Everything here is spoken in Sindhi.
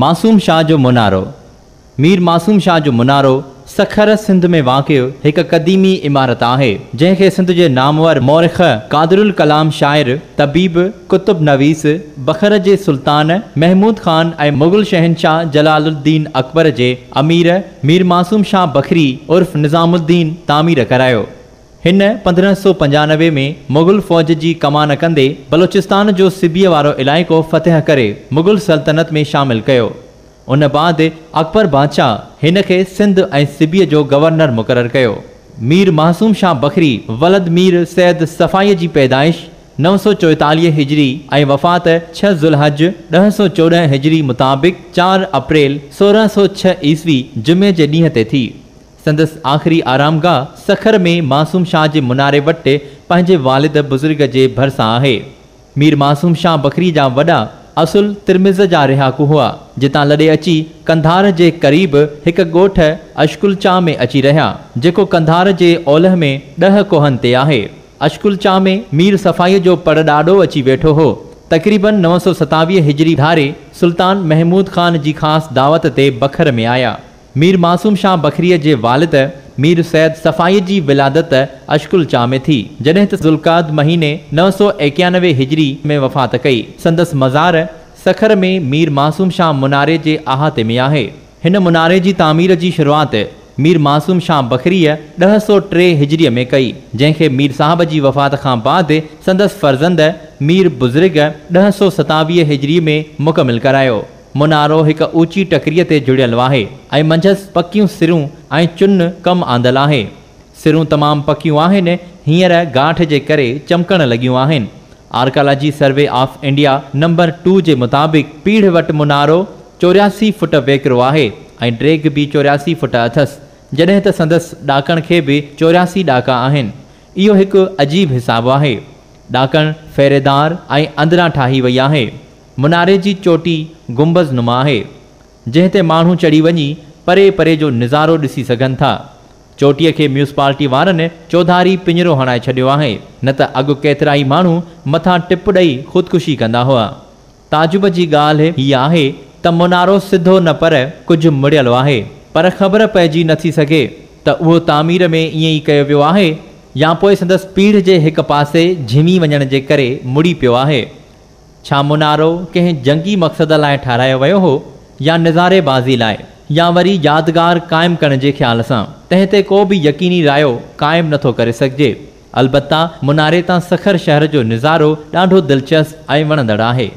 معصوم شاهه جو منارو، مير معصوم شاهه جو منارو سکر، سنڌ ۾ واقع هڪ قديمي عمارت آهي، جنهن کي سنڌ جي نامور مورخ، قادرالڪلام شاعر، طبيب، ڪتب نويس، بکر جي سلطان محمود خان ۽ مغل شهنشاهه جلال الدين اڪبر جي امير مير معصوم شاهه بکري عرف نظام الدين تعمير ڪرايو. هن 1595 ۾ مغل فوج جي ڪمان ڪندي بلوچستان جو سبيء وارو علائقو فتح ڪري مغل سلطنت ۾ شامل ڪيو. ان بعد اڪبر بادشاهه هن کي سنڌ ۽ سبيء جو گورنر مقرر ڪيو. مير معصوم شاهه بکري ولد مير سيد صفائيء جي پيدائش 944 هجري ۽ وفات 6 ذوالحج 1014 هجري مطابق 4 اپريل 1606 عيسوي جمعي جي ڏينهن تي ٿي. سندس آخري آرامگاهه سکر ۾ معصوم شاهه جي مناري وٽ پنهنجي والد بزرگ جي ڀرسان آهي. مير معصوم شاهه بکري جا وڏا اصل ترمذ جا رهاڪو هئا، جتان لڏي اچي قنڌار جي قريب هڪ ڳوٺ اشڪلچا ۾ اچي رهيا، جيڪو قنڌار جي اولهه ۾ 10 ڪوهن تي آهي. اشڪلچا ۾ مير صفائيء جو پڙڏاڏو اچي ويٺو هو. تقريباً 927 هجري ڌاري سلطان محمود خان جي خاص دعوت تي بکر ۾ آيا. مير معصوم شاهه بکريء جي والد مير سيد صفائيء جي ولادت اشڪلچا ۾ ٿي، جڏهن ته ذوالقعد مهيني 991 هجري ۾ وفات ڪئي. سندس مزار سکر ۾ مير معصوم شاهه مناري جي احاطي ۾ آهي. هن مناري جي تعمير جي شروعات مير معصوم شاهه بکريء 1003 هجريء ۾ ڪئي، جنهن کي مير صاحب جي وفات کان بعد سندس فرزند مير بزرگ 1027 هجري ۾ مڪمل ڪرايو. منارو هڪ اوچي ٽڪريء تي جڙيل آهي ۽ منجهس پڪيون سرون ۽ چن ڪم آندل آهي. سرون تمام پڪيون آهن، هينئر گاٺ جي ڪري چمڪڻ لڳيون آهن. Archaeology survey of India number 2 جي مطابق پيڙهه وٽ منارو 84 فوٽ ويڪرو آهي ۽ ڊيگهه به 84 فوٽ اٿس، جڏهن ته سندس ڏاڪڻ کي به 84 ڏاڪا آهن. اهو هڪ عجيب حساب آهي. ڏاڪڻ ڦيريدار ۽ اندران ٺاهي وئي آهي. مناري جي چوٽي گنبذ نما آهي، جنهن تي ماڻهو چڙهي وڃي پري پري جو نظارو ڏسي سگهن ٿا. چوٽيء کي ميونسپالٽي وارن چوڌاري پڃرو هڻائي ڇڏيو آهي، نه ته اڳ ڪيترائي ماڻهو مٿان ٽپ ڏئي خودڪشي ڪندا هئا. تعجب جي ڳالهه هيء آهي ته منارو سڌو نه پر ڪجهه مڙيل آهي، پر خبر پئجي نه ٿي سگهي ته اهو تعمير ۾ ائين ئي ڪيو ويو آهي يا پوء سندس پيڙهه جي هڪ پاسي جهمي وڃڻ جي ڪري مڙي پيو آهي. ڇا منارو ڪنهن جنگي مقصد لاء ٺهرايو ويو هو يا نظاري بازي لاء يا وري يادگار قائم ڪرڻ جي خيال سان، تنهن تي ڪو به يقيني رايو قائم نٿو ڪري سگهجي. البته مناري تان سکر شهر جو نظارو ڏاڍو دلچسپ ۽ وڻندڙ آهي.